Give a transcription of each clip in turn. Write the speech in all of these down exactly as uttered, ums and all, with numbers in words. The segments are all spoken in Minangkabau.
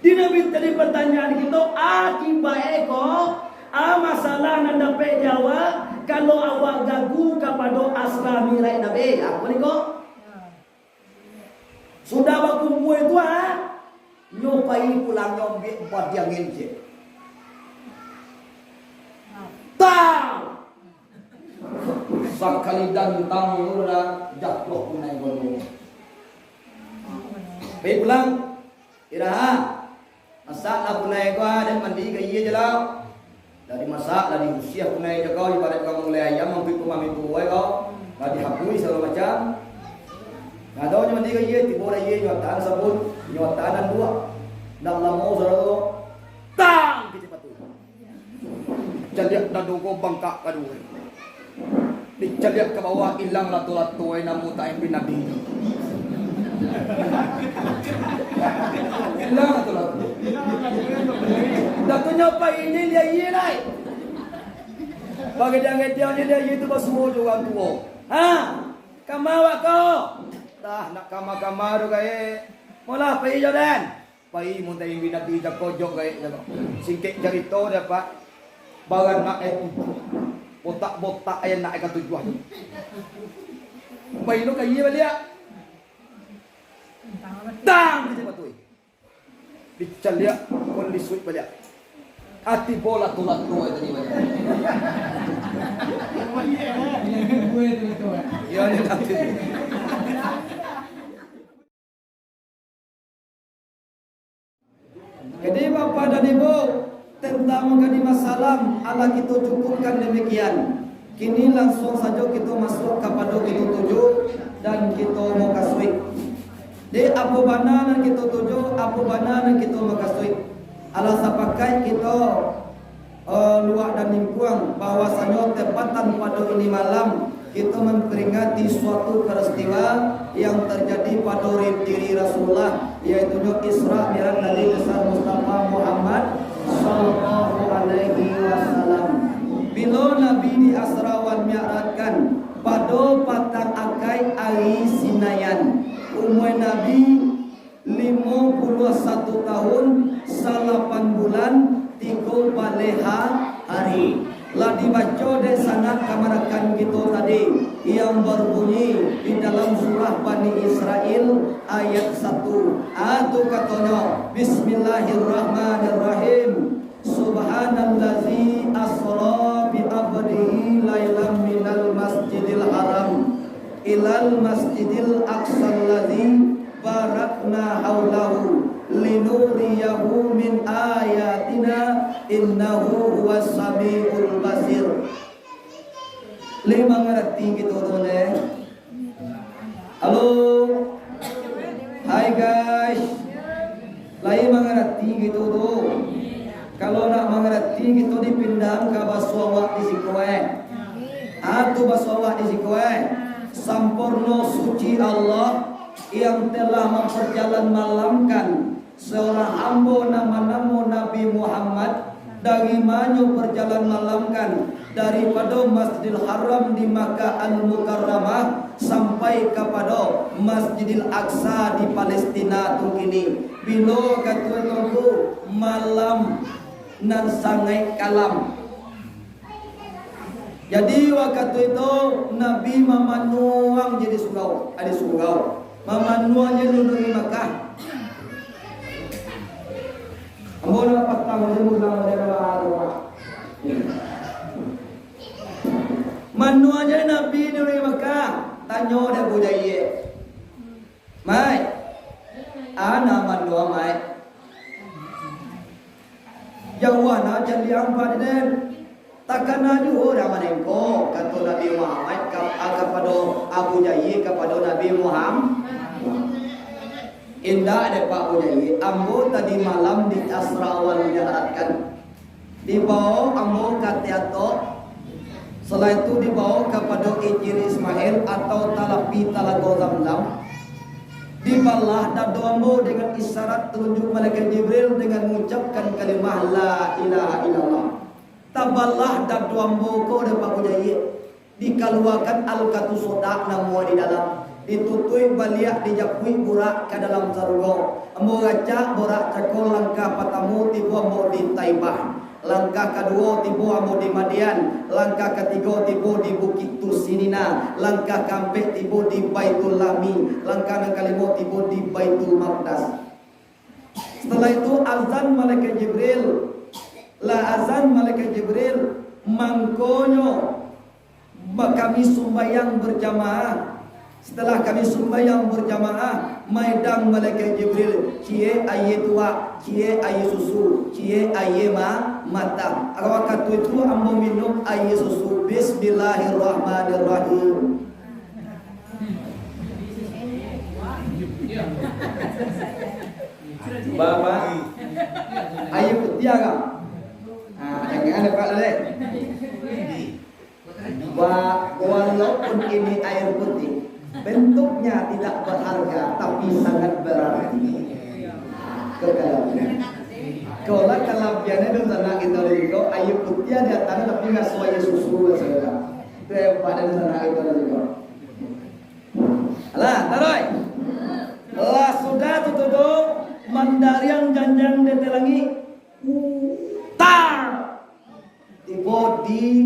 Jadi Nabi tadi pertanyaan kito, akibat eko, a masalah nan dapek jawab, kalau awak gagu kapado Asra Mi'raj Nabi. Apo ni ko? Sudah bakumpua itu, ha? Nyo pai pulang, nyo ambiak badiang encik. Tang! Sakali dantang tu lah jatuah punai gondong. Pai pulang. Ira, ha? Masak lah punai ko, ha, den mandi ka aia je lah. Lah dimasak, lah diusiah punai jo kau, ibarat kau mangulai ayam, mampik rumah mitu wai kau. Lah dihabuih sagalo macam. Nah, kau nyo mandi ka aia, tibo di aia, nyo atan sabun, nyo atan anduak. Ndak lamo sagalo, tang! Kecek patuih. Caliak dado ko bangkak kaduo. Dicaliak ka bawah, ilang lato-lato, ai, namo tak Nabi tu. Ilang lato-lato. Dah tu nyo pai ini dia iye lai. Bagediang-gediang je dia iye tu basuo jo urang tuo. Ha? Kama awak ko? Dah nak kama-kama tu gaek. Molah pai jo den. Pai mun tainggi Nabi jako jok gaek jako. Singkek carito dek Pak. Baranak eh tujuah. Botak-botak eh nak eh katujuah tu. Pai lo ka iye baliak. Tang di situ tu. Dicaliak kon lisuik baliak. Ati bola tu lah tu eh tadi baliak. Iyo ni ati. Jadi, Bapak dan Ibu, tentang mangkadi masalam, alah kito cukupkan demikian. Kini langsuang sajo kito masuak kapado kito tuju dan kito mukasuik. Dek, apo bana nan kito tuju, apo bana nan kito mukasuik. Alah sapakaik kito eh, luak dan lingkuang, bahwasanyo tepatan pado ini malam, kito mamperingati suatu peristiwa yang terjadi pado ri-, diri Rasulullah, yaitunyo Isra Mi'raj Nabi Besar Mustafa Muhammad sallallahu alaihi wasallam. Bilo Nabi di Asra wal Mi'rajkan pado patang akaik ari Sinayan, umua Nabi limo puluah satu tahun, salapan bulan, tigo baleh ha-, hari. Lah dibaco dek sanak kamanakan kito tadi, yang berbunyi di dalam surah Bani Israil ayat satu. Ah, tu katonyo, Bismillahirrahmanirrahim. Subhanallazi asra bi abdihi lailam minal masjidil haram ilal masjidil aqsal ladzi barakna haulahu linuriyahu min ayatina innahu huwas samiul basir. Lai mangarati kito tu, deh? Halo. Hai, guys. Lai mangarati kito tu? Kalau nak mangarati, kito dipindahan ka baso awak di siko, eh. Ah, tu baso awak di siko, eh. Samporno suci Allah yang telah mamparjalan malamkan seorang ambo nan banamo Nabi Muhammad, dari manyo parjalan malamkan daripado Masjidil Haram di Makkah Al-Mukarramah sampai kapado Masjidil Aqsa di Palestina tu kini. Bilo wakatu itu tu malam nan sangaik kalam. Jadi, wakatu itu, Nabi mamanuang je di surau, ah, di surau. Mamanuang je di Makkah. Ambo nak patang je pulang dari Makkah. Manuang je Nabi di Makkah. Tanyo dek Abu Jahil. Mai, ana manuang, mai. Jauah na caliak ampek den. Takana juo urang manengko, kato Nabi Muhammad ka-, a, kapado Abu Jahil, kapado Nabi Muhammad. Indak dek Pak Abu Jahil, ambo tadi malam di Asra wal Mi'rajkan. Dibawo ambo ka ateh atok, sasudah tu dibawo kapado Ijir Ismail atau talapi Talago Zamzam. Dibalah dado ambo dengan isyarat telunjuk malaikat Jibril dengan mangucapkan kalimah La ilaha illallah. Tabalah dado ambo ko dek Pak Abu Jahil. Dikaluakan alkatu sodak nan muat di dalam. Ditutuik baliak, dijapuik burak ka dalam sarugo. Ambo racak burak cako, langkah patamo tibo ambo di Taibah. Langkah kaduo tibo ambo di Madian. Langkah katigo tibo di Bukik Tursinina. Langkah kaampek tibo di Baitul Lahmi. Langkah nan kalimo tibo di Baitul Maqdas. Setelah itu azan malaikat Jibril. Lah azan malaikat Jibril, mangkonyo ba-, kami sumbayang berjamaah. Setelah kami sumbayang berjamaah, maedang malaikat Jibril, ciek aia tuak, ciek aia susu, ciek aia ma-, matah. Wakatu itu ambo minum aia susu. Bismillahirrahmanirrahim. Bapak, aia putiah kan? Ah, jangan ada pak lah deh. Wa-, walaupun ini air putih, bentuknya tidak berharga, tapi sangat berarti. Kekalabihan. Kalau kalabihannya tu sanak kita dulu, air putih di atasnya tapi ngasuh air susu, saudara. Itu hebatnya sanak kita dulu. Lah, taruih. Lah sudah tu, tu, tu, mandariang janjang di ateh langik. Tar! Tibo di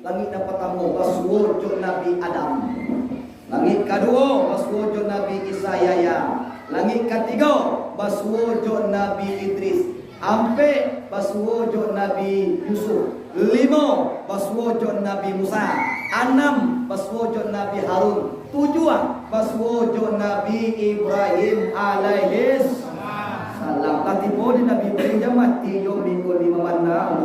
langik nan patamo, basuo jo Nabi Adam. Langik kaduo, basuo jo Nabi Isa Yahya. Langik katigo, basuo jo Nabi Idris. Ampek, basuo jo Nabi Yusuf. Limo, basuo jo Nabi Musa. Anam, basuo jo Nabi Harun. Tujuah, basuo jo Nabi Ibrahim alaihis salam. Lah tibo di Nabi Ibrahim, jan mati jo minggu lima manang.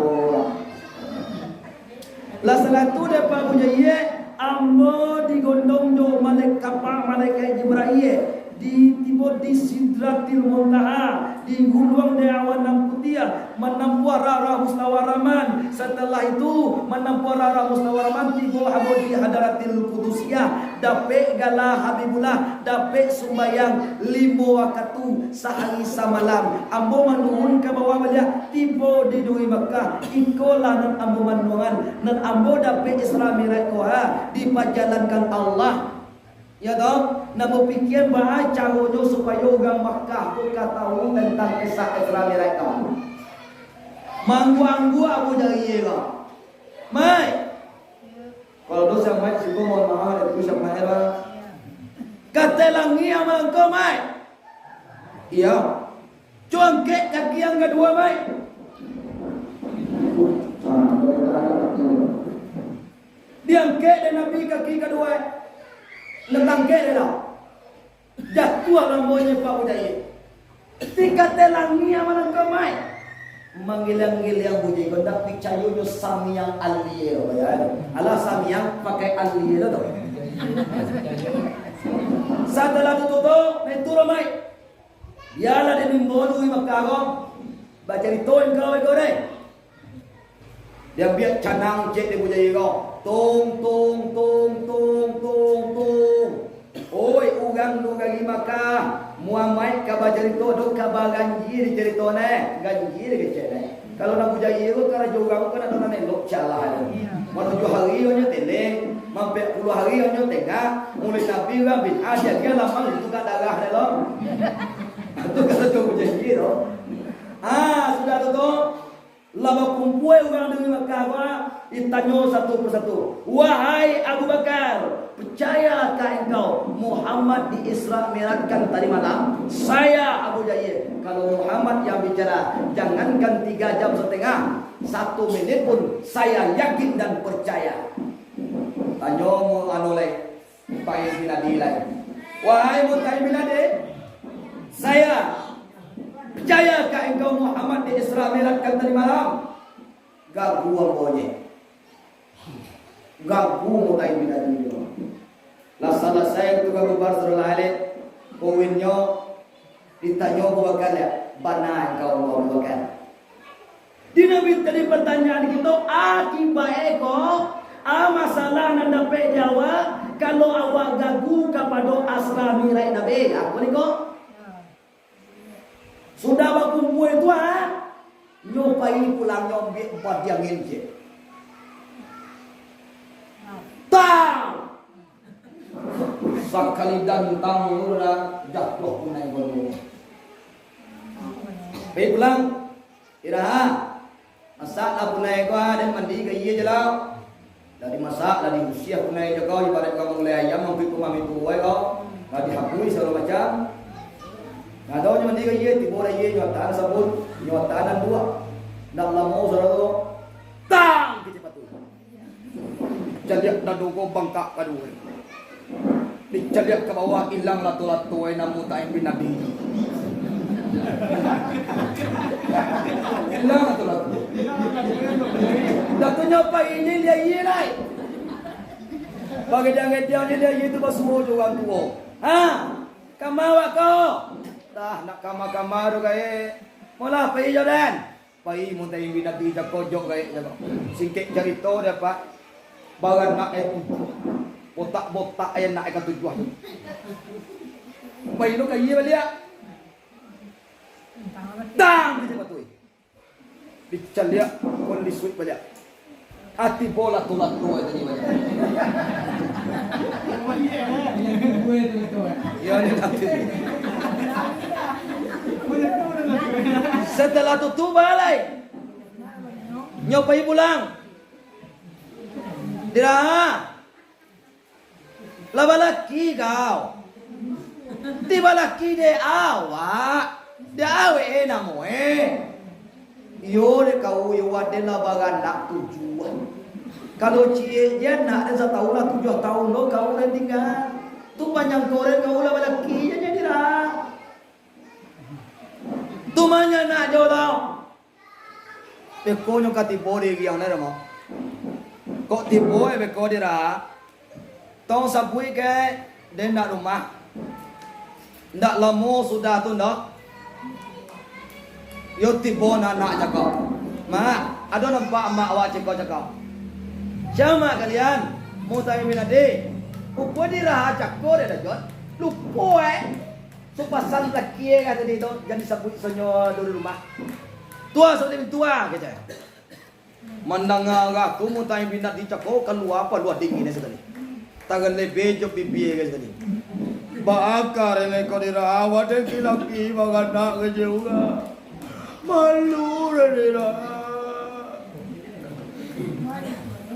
Lah salatu dek Pak Abu Jahia, ambo digondong jo malaikat kapal, malaikat Jibrail, di tibo di Sidratil Muntaha, diguluang dek awan nan putiah, manampuah rara mustawaraman, satalah itu manampuah rara mustawaraman, tibo ambo di Hadaratil Qudusiah, dapek gala Habibullah, dapek sumbayang limo wakatu sahari samalam. Ambo manuhun ka bawah baliak, tibo di Duri Makkah. Ikolah nan ambo manuangan, nan ambo dapek Isra Mi'raj ko ha, dipajalankan Allah. Ya toh? Nan bapikia baa caronyo supayo urang Makkah ko ka tahu tantang kisah Isra Mi'raj ko. Maangguak-angguak Abu Jahia ko. Mai. Kalau dosa Mai, siko mohon maaf, itu siapa era. Katai langik amal engkau, Mai. Iya. Cuangkek kaki yang kedua, Mai. Diangkek dek Nabi kaki kaduo, natangkek dek lah. Jatuah lah ambo nyo Pak Budaya. Tikate langik aman angka mai. Manggiliang-giliang Budaya ko, ndak picayo nyo Samiang alie ko, ya. Alah Samiang pakai alie tu. Satalah tu tutup, naitu lah mai. Bialah di mimbar Duri Makkah ko. Bacarito engkau iko deh. Diambiak canang cek dek Budaya ko. Tung, tung, tung, tung, tung, tung. Oi, urang nagari Makkah, Muhammad ka bacarito, ado kaba ganjia di carito ne. Ganjia di kecek ne. Kalau nak Budaya ko, karajo urang ko kan ado nan elok, calah ado. Manujuah hari nyo telek, mampek puluah hari nyo tengah, mulai Nabi urang bid'ah, diagiah lamang ditukar darah ne lo. Tu karajo Budaya tu. Ah, sudah tu, tu. Lah bakumpua urang Duri Makkah ko, ditanyo satu persatu, "Wahai Abu Bakar, picayakah engkau Muhammad di-Isra Mi'rajkan tadi malam?" "Saya, Abu Jahil, kalau Muhammad yang bicara, jangankan tiga jam setengah, satu menit pun saya yakin dan percaya." Tanyo mu anu lai, Mut'aim bin Adi lai. "Wahai Mut'aim bin Adi, saya picayakah engkau Muhammad di-Isra Mi'rajkan tadi malam?" Gagu ambo nyo. Gagu Mut'aim bin Adi nyo. Lah salasai tu gagu bar sudah lah elek. Kawin nyo, ditanyo Abu Bakar, "Bana engkau Abu Bakar?" Di Nabi tadi pertanyaan kito, akibat eko, a, masalah nan dapek jawab, kalau awak gagu kapado Isra Mi'raj Nabi. Apo ni ko? Sudah bakumpua itu, ha? Nyo pai pulang, nyo ambiak badiangin je. Tang! Sakali dantang tu lah jatuah punai gondongnyo. Pai pulang. Ira, masak lah punai ko, ah, den mandi ka aia je lah. Lah dimasak, lah diusiah punai jo ko, ibarat ka mangulai ayam, mangkuik ko mami tuai ko. Lah dihabuih sagalo macam. Nah, tahu nyo mandi ka aia, tibo ka aia, nyo atan sabun, nyo atan anduak. Ndak lamo sudah tu. Tang! Kecek patuih. Caliak dado ko bangkak kaduo. Dicaliak ka bawah, ilang lato-lato, eh, namo Taim bin Adi. Ilang lato-lato. Dah tu nyo pai inyo liak iye lai. Bagediang-gediang je liak iye tu basuo jo urang tuo. Ha? Kama awak ko? Dah, nak kama-kama tu gaek. Molah pai jo den. Pai mun Taim bin Adi cako jok gaek cako. Singkek carito dek Pak. Baranak eh tujuah. Botak-botak eh anak eh katujuah tu. Pai lo ka iye baliak. Tang! Kecek patuih. Dicaliak, kon disuik baliak. Ati bola tu lah tu tadi baliak. Iyo, ni ati. Setelah tu, tu balai. Nyo pai pulang. Diraha. Lah balaki kau. Ti balaki dek awak. Dek awak eh namo eh. Iyo dek kau, iyo waden lah baranak tujuah. Kalau ciek je anak den satahun lah tujuah tahun lo kau den tingga. Tu panjang korek kau lah balaki je jadi lah. Tu manyanak jo lah. Beko nyo ka tibo di Giang ne, mah. Kok tibo, eh, beko di Raha? Tong sabuik ke, den ndak rumah. Ndak lamo sudah tu, ndak. Yo tibo nan anak cako. Mak, ado nampak amak awak ceko cako? Sia mak kalian? Mutaim bin Adi. Upo di Raha cako dek Dajot. Lupo, eh. Supasan laki e ka tadi tu, jan disabuik sonyo dulu rumah. Tua, sudah pintu ah, kecek. Mandanga urang tu, Mutaim bin Adi cako, kalua paluah dingin e sakali. Tagalebek jo bibia e sakali. Baa ka rene ko di Raha, waden laki-laki baranak kecek urang. Malu rene lah.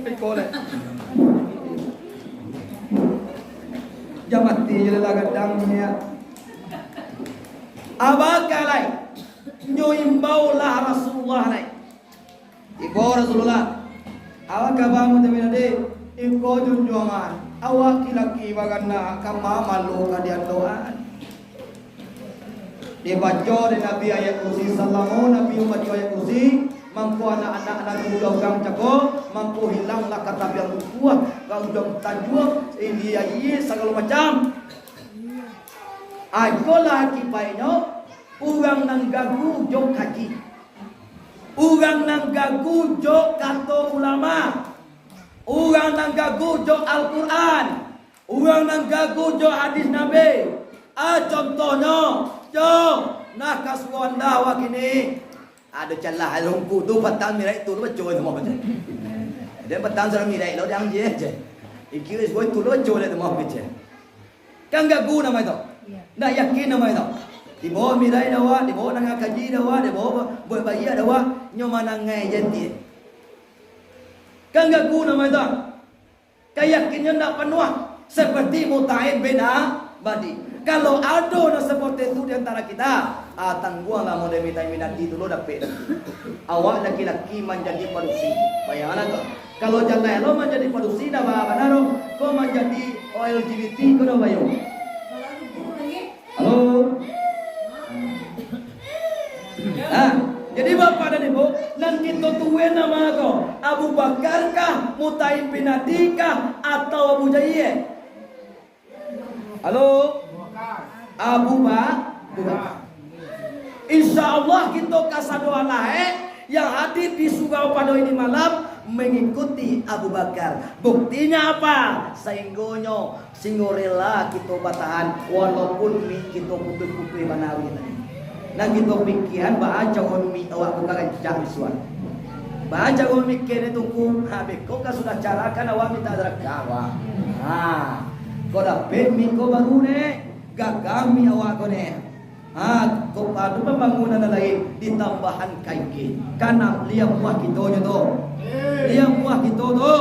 Iko leh. Jan mati je lah gadang ni, ya. Abah kalai, nyo imbau lah Rasulullah lai. Tibo Rasulullah. Apo kaba Mutaim bin Adi? Iko junjuangan, awak laki-laki baranak, kama malu ka diandoan. Dibaco dek Nabi ayat kursi, salamo Nabi mambaco ayat kursi, mangko anak-anak nan tujuah urang cako, mangko hilanglah ka tabiang bukuah, ka ujuang tanjuang, ilia-ilia sagalo macam. Ikolah akipaiknyo, urang nan gagu jo kaji, urang nan gagu jo kato ulama, urang nan gagu jo Al-Quran, urang nan gagu jo hadis Nabi. Ah, contohnyo, jo, nah kasuruan dah wak kini. Ado calah lungku tu, patang mirai tu, tu baco tu mah baco. Dan patang surang mirai lo, jan je, je. Iki wis boy tu lo, baco tu mah baco. Kan gagu namo itu. Ndak yakin namo itu. Dibawa mirai dawa, dibawa nanga kaji dawa, dibawa buat bayia dawa, nyo manangai je ti. Kan gagu namo itu. Kayakinnyo ndak panuah, seperti Mutaim bin Adi. Kalau ado nan seperti itu di antara kita, ah, tangguanglah model Mutaim bin Adi tu lo dapek. Awak laki-laki manjadi padusi. Bayangkanlah tu. Kalau jalai lo manjadi padusi, dah ba-, bana tu. Ko manjadi O L G B T, ko dah bayo. Halo? Nah, jadi Bapak dan Ibu, nan kito tuai namo ko, Abu Bakar kah, Mutaim bin Adi kah, atau Abu Jahil? Halo? Abu Ba-, Abu Bakar. Insya Allah kito kasadonyo lah, eh, yang hadir di surau pado ini malam mengikuti Abu Bakar. Buktinya apa? Sehinggonyo Singgo rela kito batahan, walaupun mik kito putuih-putuih bana tadi. Nan kito pikian, baa caro mik awak ko ka rancak bisuak. Baa caro mik kene tungku, ha, beko ka sudah carakan awak minta sadakah awak. Ha. Ko dapek mik ko baru neh, gagah mik awak ko neh. Ha, ko pado pambangunan nan lain ditambahan kain. Kanam liang buah kito jo tu. Liang buah kito tu.